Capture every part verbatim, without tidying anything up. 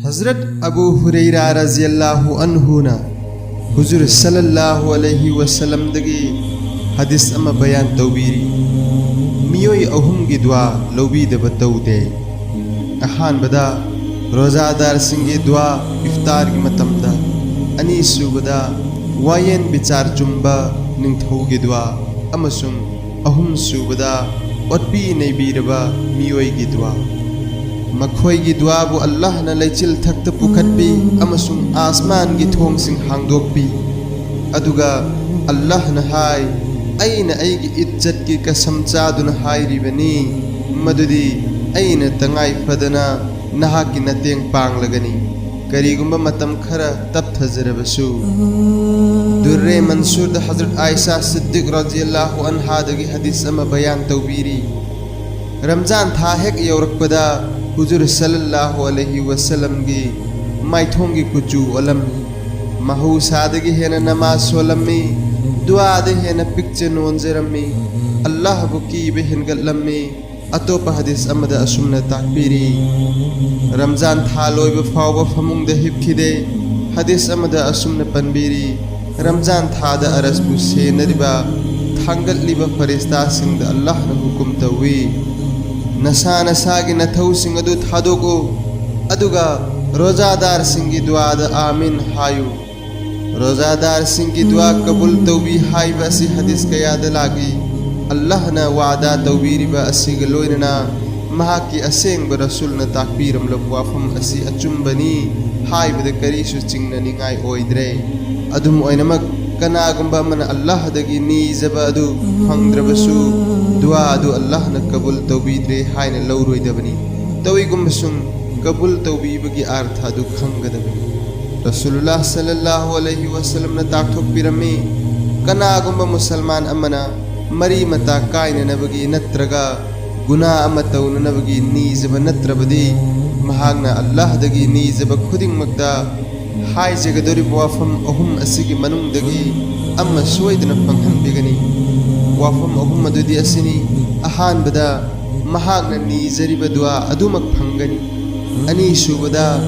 Hazrat Abu ꯍꯨꯔꯩꯔꯥ ꯔꯖꯤꯌꯜꯂꯥꯍꯨ ꯑꯟꯍꯨꯅ ꯍꯨꯖꯨꯔ ꯁꯜꯂꯜꯂꯥꯍꯨ ꯑꯂꯩꯍꯤ ꯋꯁꯜꯂꯝꯗꯒꯤ ꯍꯗꯤꯁ ꯑꯃ ꯕꯌꯥꯟ ꯇꯧꯕꯤꯔꯤ꯫ ꯃꯤꯑꯣꯏ ꯑꯍꯨꯝꯒꯤ ꯗꯨꯋꯥ ꯂꯧꯕꯤꯗꯕ ꯇꯧꯗꯦ꯫ ꯑꯍꯥꯟꯕꯗ ꯔꯣꯖꯥꯗꯥꯔꯁꯤꯡꯒꯤ ꯗꯨꯋꯥ ꯏꯐꯇꯥꯔꯒꯤ ꯃꯇꯝꯗ, ꯑꯅꯤꯁꯨꯕꯗ ꯋꯥꯌꯦꯟ ꯕꯤꯆꯥꯔ ꯆꯨꯝꯕ ꯅꯤꯡꯊꯧꯒꯤ ꯗꯨꯋꯥ, ꯑꯃꯁꯨꯡ ꯑꯍꯨꯝꯁꯨꯕꯗ ꯑꯣꯠꯄꯤ ꯅꯩꯕꯤꯔꯕ ꯃꯤꯑꯣꯏꯒꯤ ꯗꯨꯋꯥ꯫ ꯃꯈꯣꯏꯒꯤ ꯗꯨꯋꯥꯕꯨ ꯑꯜꯂꯥꯍꯅ ꯂꯩꯆꯤꯜ ꯊꯛꯇ ꯄꯨꯈꯠꯄꯤ ꯑꯃꯁꯨꯡ ꯑꯥꯁꯃꯥꯟꯒꯤ ꯊꯣꯡꯁꯤꯡ ꯍꯥꯡꯗꯣꯛꯄꯤ꯫ ꯑꯗꯨꯒ ꯑꯜꯂꯥꯍꯅ ꯍꯥꯏ, "ꯑꯩꯅ ꯑꯩꯒꯤ ꯏꯠꯖꯠꯀꯤ ꯀꯁꯝ ꯆꯥꯗꯨꯅ ꯍꯥꯏꯔꯤꯕꯅꯤ, ꯃꯗꯨꯗꯤ ꯑꯩꯅ ꯇꯉꯥꯏ ꯐꯗꯅ ꯅꯍꯥꯛꯀꯤ ꯃꯇꯦꯡ ꯄꯥꯡꯂꯒꯅꯤ, ꯀꯔꯤꯒꯨꯝꯕ ꯃꯇꯝ ꯈꯔ ꯇꯞꯊꯖꯔꯕꯁꯨ꯫" ꯗꯨꯔꯔꯦ ꯃꯟꯁꯨꯔꯗ ꯍꯖꯔꯠ ꯑꯥꯏꯁꯥ ꯁꯤꯗꯤꯛ ꯔꯖꯤꯌꯜꯂꯥꯍꯨ ꯑꯟꯍꯥꯗꯒꯤ ꯍꯗꯤꯁ ꯑꯃ ꯕꯌꯥꯟ ꯇꯧꯕꯤꯔꯤ꯫ ꯔꯝꯖꯥꯟ ꯊꯥ ꯍꯦꯛ ꯌꯧꯔꯛꯄꯗ ꯍꯨꯖꯨꯔ ꯁꯜꯂꯜꯂꯥꯍꯨ ꯑꯂꯩꯍꯤ ꯋꯁꯜꯂꯝꯒꯤ ꯃꯥꯏꯊꯣꯡꯒꯤ ꯀꯨꯆꯨ ꯑꯣꯜꯂꯝꯃꯤ꯫ ꯃꯍꯧꯁꯥꯗꯒꯤ ꯍꯦꯟꯅ ꯅꯃꯥꯖ ꯁꯣꯜꯂꯝꯃꯤ꯫ ꯗꯨꯋꯥꯗ ꯍꯦꯟꯅ ꯄꯤꯛꯆ ꯅꯣꯟꯖꯔꯝꯃꯤ꯫ ꯑꯜꯂꯥꯍꯕꯨ ꯀꯤꯕ ꯍꯦꯟꯒꯠꯂꯝꯃꯤ꯫ ꯑꯇꯣꯞꯄ ꯍꯗꯤꯁ ꯑꯃꯗ ꯑꯁꯨꯝꯅ ꯇꯥꯛꯄꯤꯔꯤ, ꯔꯝꯖꯥꯟ ꯊꯥ ꯂꯣꯏꯕ ꯐꯥꯎꯕ ꯐꯃꯨꯡꯗ ꯍꯤꯞꯈꯤꯗꯦ꯫ ꯍꯗꯤꯁ ꯑꯃꯗ ꯑꯁꯨꯝꯅ ꯄꯟꯕꯤꯔꯤ, ꯔꯝꯖꯥꯟ ꯊꯥꯗ ꯑꯔꯁꯄꯨ ꯁꯦꯟꯅꯔꯤꯕ, ꯊꯥꯡꯒꯠꯂꯤꯕ ꯐꯔꯤꯁꯇꯥꯁꯤꯡꯗ ꯑꯜꯂꯥꯍꯅ ꯍꯨꯀꯨꯝ ꯇꯧꯏ, "ꯅꯁꯥ ꯅꯁꯥꯒꯤ ꯅꯊꯧꯁꯤꯡ ꯑꯗꯨ ꯊꯥꯗꯣꯛꯎ, ꯑꯗꯨꯒ ꯔꯣꯖꯥꯗꯥꯔꯁꯤꯡꯒꯤ ꯗꯨꯋꯥꯗ ꯑꯥꯃꯤꯟ ꯍꯥꯏꯌꯨ"꯫ ꯔꯣꯖꯥꯗꯥꯔꯁꯤꯡꯒꯤ ꯗꯨꯋꯥ ꯀꯕꯨꯜ ꯇꯧꯕꯤ ꯍꯥꯏꯕ ꯑꯁꯤ ꯍꯗꯤꯁ ꯀꯌꯥꯗ ꯂꯥꯛꯏ꯫ ꯑꯜꯂꯥꯍꯅ ꯋꯥꯗꯥ ꯇꯧꯕꯤꯔꯤꯕ ꯑꯁꯤꯒ ꯂꯣꯏꯅꯅ ꯃꯍꯥꯛꯀꯤ ꯑꯁꯦꯡꯕ ꯔꯁꯨꯜꯅ ꯇꯥꯛꯄꯤꯔꯝꯂꯕ ꯋꯥꯐꯝ ꯑꯁꯤ ꯑꯆꯨꯝꯕꯅꯤ ꯍꯥꯏꯕꯗ ꯀꯔꯤꯁꯨ ꯆꯤꯡꯅꯅꯤꯡꯉꯥꯏ ꯑꯣꯏꯗ꯭ꯔꯦ꯫ ꯑꯗꯨꯝ ꯑꯣꯏꯅꯃꯛ, ꯀꯅꯥꯒꯨꯝꯕ ꯑꯃꯅ ꯑꯜꯂꯥꯍꯗꯒꯤ ꯅꯤꯖꯕ ꯑꯗꯨ ꯐꯪꯗ꯭ꯔꯕꯁꯨ, ꯗꯨꯋꯥ ꯑꯗꯨ ꯑꯜꯂꯥꯍꯅ ꯀꯕꯨꯜ ꯇꯧꯕꯤꯗ꯭ꯔꯦ ꯍꯥꯏꯅ ꯂꯧꯔꯣꯏꯗꯕꯅꯤ꯫ ꯇꯧꯏꯒꯨꯝꯕꯁꯨꯡ, ꯀꯕꯨꯜ ꯇꯧꯕꯤꯕꯒꯤ ꯑꯥꯔꯊ ꯑꯗꯨ ꯈꯪꯒꯗꯕꯅꯤ꯫ ꯔꯁꯨꯂꯨꯜꯂꯥꯍ ꯁꯜꯂꯜꯂꯥꯍꯨ ꯑꯂꯩꯍꯤ ꯋꯁꯜꯂꯝꯅ ꯇꯥꯛꯊꯣꯛꯄꯤꯔꯝꯃꯤ, ꯀꯅꯥꯒꯨꯝꯕ ꯃꯨꯁꯜꯃꯥꯟ ꯑꯃꯅ ꯃꯔꯤ ꯃꯇꯥ ꯀꯥꯏꯅꯅꯕꯒꯤ ꯅꯠꯇ꯭ꯔꯒ ꯒꯨꯅꯥ ꯑꯃ ꯇꯧꯅꯅꯕꯒꯤ ꯅꯤꯖꯕ ꯅꯠꯇ꯭ꯔꯕꯗꯤ, ꯃꯍꯥꯛꯅ ꯑꯜꯂꯥꯍꯗꯒꯤ ꯅꯤꯖꯕ ꯈꯨꯗꯤꯡꯃꯛꯇ ꯍꯥꯏꯖꯒꯗꯧꯔꯤꯕ ꯋꯥꯐꯝ ꯑꯍꯨꯝ ꯑꯁꯤꯒꯤ ꯃꯅꯨꯡꯗꯒꯤ ꯑꯃ ꯁꯣꯏꯗꯅ ꯐꯪꯍꯟꯕꯤꯒꯅꯤ꯫ ꯋꯥꯐꯝ ꯑꯍꯨꯝ ꯑꯗꯨꯗꯤ ꯑꯁꯤꯅꯤ: ꯑꯍꯥꯟꯕꯗ, ꯃꯍꯥꯛꯅ ꯅꯤꯖꯔꯤꯕ ꯗꯨꯋꯥ ꯑꯗꯨꯃꯛ ꯐꯪꯒꯅꯤ꯫ ꯑꯅꯤꯁꯨꯕꯗ,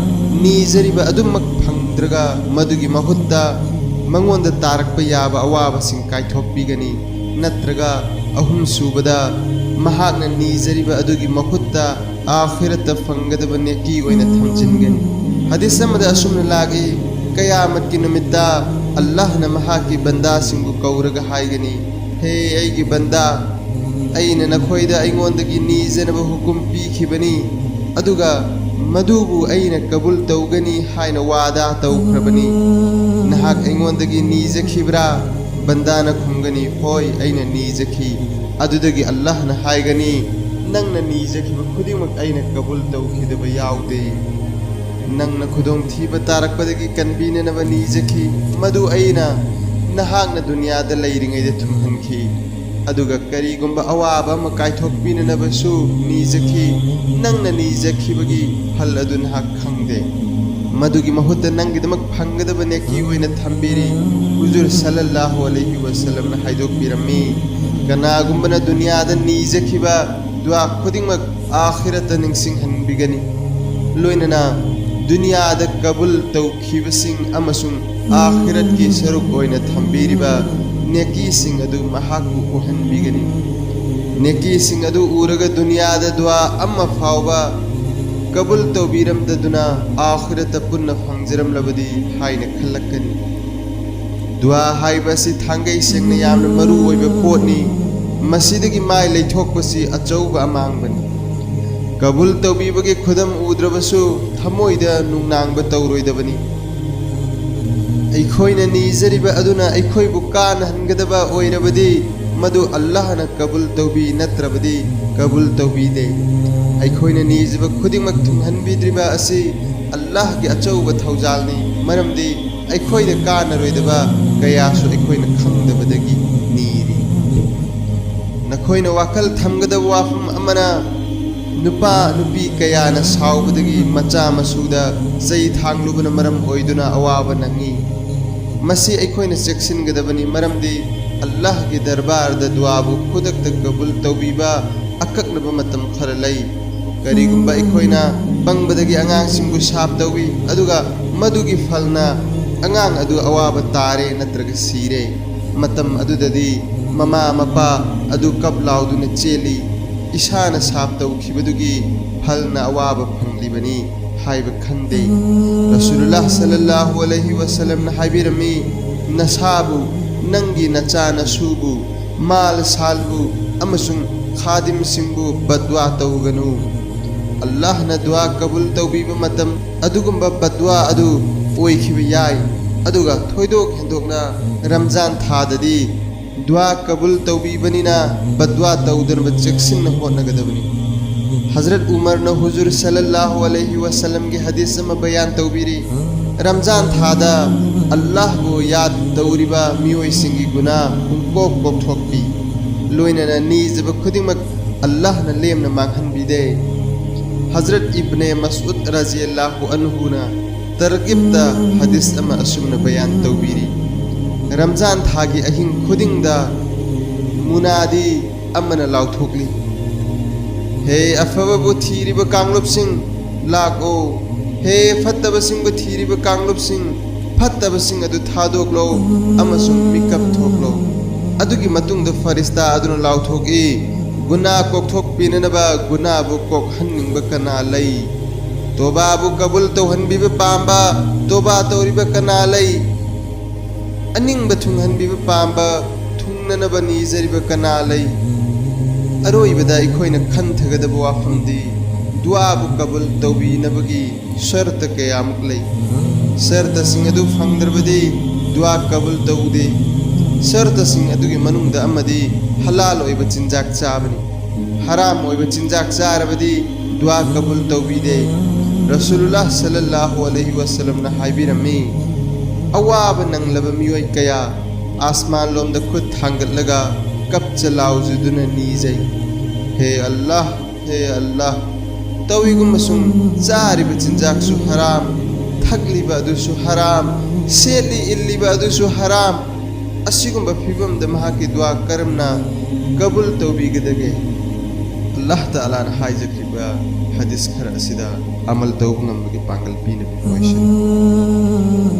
ꯅꯤꯖꯔꯤꯕ ꯑꯗꯨꯃꯛ ꯐꯪꯗ꯭ꯔꯒ, ꯃꯗꯨꯒꯤ ꯃꯍꯨꯠꯇ ꯃꯉꯣꯟꯗ ꯇꯥꯔꯛꯄ ꯌꯥꯕ ꯑꯋꯥꯕꯁꯤꯡ ꯀꯥꯏꯊꯣꯛꯄꯤꯒꯅꯤ꯫ ꯅꯠꯇ꯭ꯔꯒ, ꯑꯍꯨꯝꯁꯨꯕꯗ, ꯃꯍꯥꯛꯅ ꯅꯤꯖꯔꯤꯕ ꯑꯗꯨꯒꯤ ꯃꯍꯨꯠꯇ ꯑꯥꯈꯤꯔꯠꯇ ꯐꯪꯒꯗꯕ ꯅꯦꯀꯤ ꯑꯣꯏꯅ ꯊꯝꯖꯤꯟꯒꯅꯤ꯫ ꯍꯗꯤꯁ ꯑꯃꯗ ꯑꯁꯨꯝꯅ ꯂꯥꯛꯏ, ꯀꯌꯥꯃꯠꯀꯤ ꯅꯨꯃꯤꯠꯇ ꯑꯜꯂꯥꯍꯅ ꯃꯍꯥꯛꯀꯤ ꯕꯟꯗꯥꯁꯤꯡꯕꯨ ꯀꯧꯔꯒ ꯍꯥꯏꯒꯅꯤ, ꯍꯦ ꯑꯩꯒꯤ ꯕꯟꯗꯥ, ꯑꯩꯅ ꯅꯈꯣꯏꯗ ꯑꯩꯉꯣꯟꯗꯒꯤ ꯅꯤꯖꯅꯕ ꯍꯨꯀꯨꯝ ꯄꯤꯈꯤꯕꯅꯤ, ꯑꯗꯨꯒ ꯃꯗꯨꯕꯨ ꯑꯩꯅ ꯀꯕꯨꯜ ꯇꯧꯒꯅꯤ ꯍꯥꯏꯅ ꯋꯥꯗꯥ ꯇꯧꯈ꯭ꯔꯕꯅꯤ꯫ ꯅꯍꯥꯛ ꯑꯩꯉꯣꯟꯗꯒꯤ ꯅꯤꯖꯈꯤꯕ꯭ꯔꯥ? ꯕꯟꯗꯥꯅ ꯈꯨꯝꯒꯅꯤ, ꯍꯣꯏ, ꯑꯩꯅ ꯅꯤꯖꯈꯤ꯫ ꯑꯗꯨꯗꯒꯤ ꯑꯜꯂꯥꯍꯅ ꯍꯥꯏꯒꯅꯤ, ꯅꯪꯅ ꯅꯤꯖꯈꯤꯕ ꯈꯨꯗꯤꯡꯃꯛ ꯑꯩꯅ ꯀꯕꯨꯜ ꯇꯧꯈꯤꯗꯕ ꯌꯥꯎꯗꯦ꯫ ꯅꯪꯅ ꯈꯨꯗꯣꯡꯊꯤꯕ ꯇꯥꯔꯛꯄꯗꯒꯤ ꯀꯟꯕꯤꯅꯅꯕ ꯅꯤꯖꯈꯤ, ꯃꯗꯨ ꯑꯩꯅ ꯅꯍꯥꯛꯅ ꯗꯨꯅꯤꯌꯥꯗ ꯂꯩꯔꯤꯉꯩꯗ ꯊꯨꯡꯍꯟꯈꯤ꯫ ꯑꯗꯨꯒ ꯀꯔꯤꯒꯨꯝꯕ ꯑꯋꯥꯕ ꯑꯃ ꯀꯥꯏꯊꯣꯛꯄꯤꯅꯅꯕꯁꯨ ꯅꯤꯖꯈꯤ꯫ ꯅꯪꯅ ꯅꯤꯖꯈꯤꯕꯒꯤ ꯐꯜ ꯑꯗꯨ ꯅꯍꯥꯛ ꯈꯪꯗꯦ꯫ ꯃꯗꯨꯒꯤ ꯃꯍꯨꯠꯇ ꯅꯪꯒꯤꯗꯃꯛ ꯐꯪꯒꯗꯕ ꯅꯦꯀꯤ ꯑꯣꯏꯅ ꯊꯝꯕꯤꯔꯤ꯫ ꯍꯨꯖꯨꯔ ꯁꯜꯂꯜꯂꯥꯍꯨ ꯑꯂꯩꯍꯤ ꯋꯁꯜꯂꯝꯅ ꯍꯥꯏꯗꯣꯛꯄꯤꯔꯝꯃꯤ, ꯀꯅꯥꯒꯨꯝꯕꯅ ꯗꯨꯅꯤꯌꯥꯗ ꯅꯤꯖꯈꯤꯕ ꯗꯨꯋꯥ ꯈꯨꯗꯤꯡꯃꯛ ꯑꯥꯈꯤꯔꯠꯇ ꯅꯤꯡꯁꯤꯡꯍꯟꯕꯤꯒꯅꯤ, ꯂꯣꯏꯅꯅ ꯗꯨꯅꯤꯌꯥꯗ ꯀꯕꯨꯜ ꯇꯧꯈꯤꯕꯁꯤꯡ ꯑꯃꯁꯨꯡ ꯑꯥꯈꯤꯔꯠꯀꯤ ꯁꯔꯨꯛ ꯑꯣꯏꯅ ꯊꯝꯕꯤꯔꯤꯕ ꯅꯦꯀꯤꯁꯤꯡ ꯑꯗꯨ ꯃꯍꯥꯛꯄꯨ ꯎꯍꯟꯕꯤꯒꯅꯤ꯫ ꯅꯦꯀꯤꯁꯤꯡ ꯑꯗꯨ ꯎꯔꯒ ꯗꯨꯅꯤꯌꯥꯗ ꯗꯨꯋꯥ ꯑꯃ ꯐꯥꯎꯕ ꯀꯕꯨꯜ ꯇꯧꯕꯤꯔꯝꯗꯗꯨꯅ ꯑꯥꯈꯤꯔꯠꯇ ꯄꯨꯟꯅ ꯐꯪꯖꯔꯝꯂꯕꯗꯤ ꯍꯥꯏꯅ ꯈꯜꯂꯛꯀꯅꯤ꯫ ꯗꯨꯋꯥ ꯍꯥꯏꯕ ꯑꯁꯤ ꯊꯥꯡꯒꯩ ꯁꯦꯡꯅ ꯌꯥꯝꯅ ꯃꯔꯨ ꯑꯣꯏꯕ ꯄꯣꯠꯅꯤ꯫ ꯃꯁꯤꯗꯒꯤ ꯃꯥꯏ ꯂꯩꯊꯣꯛꯄꯁꯤ ꯑꯆꯧꯕ ꯑꯃꯥꯡꯕꯅꯤ꯫ ꯀꯕꯨꯜ ꯇꯧꯕꯤꯕꯒꯤ ꯈꯨꯗꯝ ꯎꯗ꯭ꯔꯕꯁꯨ ꯊꯃꯣꯏꯗ ꯅꯨꯡꯅꯥꯡꯕ ꯇꯧꯔꯣꯏꯗꯕꯅꯤ꯫ ꯑꯩꯈꯣꯏꯅ ꯅꯤꯖꯔꯤꯕ ꯑꯗꯨꯅ ꯑꯩꯈꯣꯏꯕꯨ ꯀꯥꯟꯅꯍꯟꯒꯗꯕ ꯑꯣꯏꯔꯕꯗꯤ, ꯃꯗꯨ ꯑꯜꯂꯥꯍꯅ ꯀꯕꯨꯜ ꯇꯧꯕꯤ, ꯅꯠꯇ꯭ꯔꯕꯗꯤ ꯀꯕꯨꯜ ꯇꯧꯕꯤꯗꯦ꯫ ꯑꯩꯈꯣꯏꯅ ꯅꯤꯖꯕ ꯈꯨꯗꯤꯡꯃꯛ ꯊꯨꯡꯍꯟꯕꯤꯗ꯭ꯔꯤꯕ ꯑꯁꯤ ꯑꯜꯂꯥꯍꯒꯤ ꯑꯆꯧꯕ ꯊꯧꯖꯥꯜꯅꯤ, ꯃꯔꯝꯗꯤ ꯑꯩꯈꯣꯏꯗ ꯀꯥꯟꯅꯔꯣꯏꯗꯕ ꯀꯌꯥꯁꯨ ꯑꯩꯈꯣꯏꯅ ꯈꯪꯗꯕꯗꯒꯤ ꯅꯤꯔꯤ꯫ ꯅꯈꯣꯏꯅ ꯋꯥꯈꯜ ꯊꯝꯒꯗꯕ ꯋꯥꯐꯝ ꯑꯃꯅ, ꯅꯨꯄꯥ ꯅꯨꯄꯤ ꯀꯌꯥꯅ ꯁꯥꯎꯕꯗꯒꯤ ꯃꯆꯥ ꯃꯁꯨꯗ ꯆꯩ ꯊꯥꯡꯂꯨꯕꯅ ꯃꯔꯝ ꯑꯣꯏꯗꯨꯅ ꯑꯋꯥꯕ ꯅꯪꯉꯤ꯫ ꯃꯁꯤ ꯑꯩꯈꯣꯏꯅ ꯆꯦꯛꯁꯤꯟꯒꯗꯕꯅꯤ, ꯃꯔꯝꯗꯤ ꯑꯜꯂꯥꯍꯒꯤ ꯗꯔꯕꯥꯔꯗ ꯗꯨꯋꯥꯕꯨ ꯈꯨꯗꯛꯇ ꯀꯕꯨꯜ ꯇꯧꯕꯤꯕ ꯑꯀꯛꯅꯕ ꯃꯇꯝ ꯈꯔ ꯂꯩ꯫ ꯀꯔꯤꯒꯨꯝꯕ ꯑꯩꯈꯣꯏꯅ ꯄꯪꯕꯗꯒꯤ ꯑꯉꯥꯡꯁꯤꯡꯕꯨ ꯁꯥꯞ ꯇꯧꯏ, ꯑꯗꯨꯒ ꯃꯗꯨꯒꯤ ꯐꯜꯅ ꯑꯉꯥꯡ ꯑꯗꯨ ꯑꯋꯥꯕ ꯇꯥꯔꯦ ꯅꯠꯇ꯭ꯔꯒ ꯁꯤꯔꯦ, ꯃꯇꯝ ꯑꯗꯨꯗꯗꯤ ꯃꯃꯥ ꯃꯄꯥ ꯑꯗꯨ ꯀꯞ ꯂꯥꯎꯗꯨꯅ ꯆꯦꯜꯂꯤ꯫ ꯏꯁꯥꯅ ꯁꯥꯞ ꯇꯧꯈꯤꯕꯗꯨꯒꯤ ꯐꯜꯅ ꯑꯋꯥꯕ ꯐꯪꯂꯤꯕꯅꯤ ꯍꯥꯏꯕ ꯈꯟꯗꯦ꯫ ꯔꯁꯨꯂꯨꯜꯂꯥꯍ ꯁꯜꯂꯜꯂꯥꯍꯨ ꯑꯂꯩꯍꯤ ꯋꯁꯜꯂꯝꯅ ꯍꯥꯏꯕꯤꯔꯝꯃꯤ, "ꯅꯁꯥꯕꯨ, ꯅꯪꯒꯤ ꯅꯆꯥ ꯅꯁꯨꯕꯨ, ꯃꯥꯜ ꯁꯥꯜꯕꯨ ꯑꯃꯁꯨꯡ ꯈꯥꯗꯤꯝꯁꯤꯡꯕꯨ ꯕꯗꯋꯥ ꯇꯧꯒꯅꯨ꯫ ꯑꯜꯂꯥꯍꯅ ꯗꯨꯋꯥ ꯀꯕꯨꯜ ꯇꯧꯕꯤꯕ ꯃꯇꯝ ꯑꯗꯨꯒꯨꯝꯕ ꯕꯗꯋꯥ ꯑꯗꯨ ꯑꯣꯏꯈꯤꯕ ꯌꯥꯏ꯫ ꯑꯗꯨꯒ ꯊꯣꯏꯗꯣꯛ ꯍꯦꯟꯗꯣꯛꯅ ꯔꯝꯖꯥꯟ ꯊꯥꯗꯗꯤ ꯗꯨꯋꯥ ꯀꯕꯨꯜ ꯇꯧꯕꯤꯕꯅꯤꯅ ꯕꯗꯋꯥ ꯇꯧꯗꯅꯕ ꯆꯦꯛꯁꯤꯟꯅ ꯍꯣꯠꯅꯒꯗꯕꯅꯤ꯫" ꯍꯖꯔꯠ ꯎꯃꯔꯅ ꯍꯨꯖꯨꯔ ꯁꯜꯂꯜꯂꯥꯍꯨ ꯑꯂꯩꯍꯤ ꯋꯁꯜꯂꯝꯒꯤ ꯍꯗꯤꯁ ꯑꯃ ꯕꯌꯥꯟ ꯇꯧꯕꯤꯔꯤ, "ꯔꯝꯖꯥꯟ ꯊꯥꯗ ꯑꯜꯂꯥꯍꯕꯨ ꯌꯥꯗ ꯇꯧꯔꯤꯕ ꯃꯤꯑꯣꯏꯁꯤꯡꯒꯤ ꯒꯨꯅꯥ ꯄꯨꯡꯀꯣꯛ ꯀꯣꯛꯊꯣꯛꯄꯤ, ꯂꯣꯏꯅꯅ ꯅꯤꯖꯕ ꯈꯨꯗꯤꯡꯃꯛ ꯑꯜꯂꯥꯍꯅ ꯂꯦꯝꯅ ꯃꯥꯡꯍꯟꯕꯤꯗꯦ꯫" ꯍꯖꯔꯠ ꯏꯕꯅꯦ ꯃꯁꯎꯗ ꯔꯖꯤꯌꯜꯂꯥꯍꯨ ꯑꯟꯍꯨꯅ ꯇꯔꯒꯤꯕꯇ ꯍꯗꯤꯁ ꯑꯃ ꯑꯁꯨꯝꯅ ꯕꯌꯥꯟ ꯇꯧꯕꯤꯔꯤ, "ꯔꯝꯖꯥꯟ ꯊꯥꯒꯤ ꯑꯍꯤꯡ ꯈꯨꯗꯤꯡꯗ ꯃꯨꯅꯥꯗꯤ ꯑꯃꯅ ꯂꯥꯎꯊꯣꯛꯂꯤ, 'ꯍꯦ ꯑꯐꯕꯕꯨ ꯊꯤꯔꯤꯕ ꯀꯥꯡꯂꯨꯞꯁꯤꯡ, ꯂꯥꯛꯑꯣ꯫ ꯍꯦ ꯐꯠꯇꯕꯁꯤꯡꯕꯨ ꯊꯤꯔꯤꯕ ꯀꯥꯡꯂꯨꯞꯁꯤꯡ, ꯐꯠꯇꯕꯁꯤꯡ ꯑꯗꯨ ꯊꯥꯗꯣꯛꯂꯣ ꯑꯃꯁꯨꯡ ꯃꯤꯀꯞ ꯊꯣꯛꯂꯣ.'" ꯑꯗꯨꯒꯤ ꯃꯇꯨꯡꯗ ꯐꯔꯤꯁꯇꯥ ꯑꯗꯨꯅ ꯂꯥꯎꯊꯣꯛꯏ, "ꯒꯨꯅꯥ ꯀꯣꯛꯊꯣꯛꯄꯤꯅꯅꯕ ꯒꯨꯅꯥꯕꯨ ꯀꯣꯛꯍꯟꯅꯤꯡꯕ ꯀꯅꯥ ꯂꯩ? ꯇꯣꯕꯥꯕꯨ ꯀꯕꯨꯜ ꯇꯧꯍꯟꯕꯤꯕ ꯄꯥꯝꯕ ꯇꯣꯕꯥ ꯇꯧꯔꯤꯕ ꯀꯅꯥ ꯂꯩ? ꯑꯅꯤꯡꯕ ꯊꯨꯡꯍꯟꯕꯤꯕ ꯄꯥꯝꯕ ꯊꯨꯡꯅꯅꯕ ꯅꯤꯖꯔꯤꯕ ꯀꯅꯥ ꯂꯩ?" ꯑꯔꯣꯏꯕꯗ ꯑꯩꯈꯣꯏꯅ ꯈꯟꯊꯒꯗꯕ ꯋꯥꯐꯝꯗꯤ ꯗꯨꯋꯥꯕꯨ ꯀꯕꯨꯜ ꯇꯧꯕꯤꯅꯕꯒꯤ ꯁꯔꯇ ꯀꯌꯥꯃꯨꯛ ꯂꯩ꯫ ꯁꯔꯇꯁꯤꯡ ꯑꯗꯨ ꯐꯪꯗ꯭ꯔꯕꯗꯤ ꯗꯨꯋꯥ ꯀꯕꯨꯜ ꯇꯧꯗꯦ꯫ ꯁꯔꯇꯁꯤꯡ ꯑꯗꯨꯒꯤ ꯃꯅꯨꯡꯗ ꯑꯃꯗꯤ ꯍꯂꯥꯜ ꯑꯣꯏꯕ ꯆꯤꯟꯖꯥꯛ ꯆꯥꯕꯅꯤ꯫ ꯍꯔꯥꯝ ꯑꯣꯏꯕ ꯆꯤꯟꯖꯥꯛ ꯆꯥꯔꯕꯗꯤ ꯗꯨꯋꯥ ꯀꯕꯨꯜ ꯇꯧꯕꯤꯗꯦ꯫ ꯔꯁꯨꯂꯨꯜꯂꯥꯍ ꯁꯜꯂꯜꯂꯥꯍꯨ ꯑꯂꯩꯍꯤ ꯋꯁꯜꯂꯝꯅ ꯍꯥꯏꯕꯤꯔꯝꯃꯤ, "ꯑꯋꯥꯕ ꯅꯪꯂꯕ ꯃꯤꯑꯣꯏ ꯀꯌꯥ ꯑꯥꯁꯃꯥꯟꯂꯣꯝꯗ ꯈꯨꯠ ꯊꯥꯡꯒꯠꯂꯒ ꯀꯞꯆ ꯂꯥꯎꯖꯗꯨꯅ ꯅꯤꯖꯩ, 'ꯍꯦ ꯑꯜꯂꯥꯍ, ꯍꯦ ꯑꯜꯂꯥꯍ, ꯇꯧꯏꯒꯨꯝꯕꯁꯨꯡ ꯆꯥꯔꯤꯕ ꯆꯤꯟꯖꯥꯛꯁꯨ ꯍꯔꯥꯝ, ꯊꯛꯂꯤꯕ ꯑꯗꯨꯁꯨ ꯍꯔꯥꯝ, ꯁꯦꯠꯂꯤ ꯏꯜꯂꯤꯕ ꯑꯗꯨꯁꯨ ꯍꯔꯥꯝ꯫ ꯑꯁꯤꯒꯨꯝꯕ ꯐꯤꯕꯝꯗ ꯃꯍꯥꯛꯀꯤ ꯗꯨꯋꯥ ꯀꯔꯝꯅ ꯀꯕꯨꯜ ꯇꯧꯕꯤꯒꯗꯒꯦ?" ꯑꯜꯂꯥꯍ ꯇꯥꯂꯥꯅ ꯍꯥꯏꯖꯈ꯭ꯔꯤꯕ ꯍꯗꯤꯁ ꯈꯔ ꯑꯁꯤꯗ ꯑꯃꯜ ꯇꯧꯕ ꯉꯝꯕꯒꯤ ꯄꯥꯡꯒꯜ ꯄꯤꯅꯕꯤꯕ ꯑꯣꯏꯁꯅꯨ꯫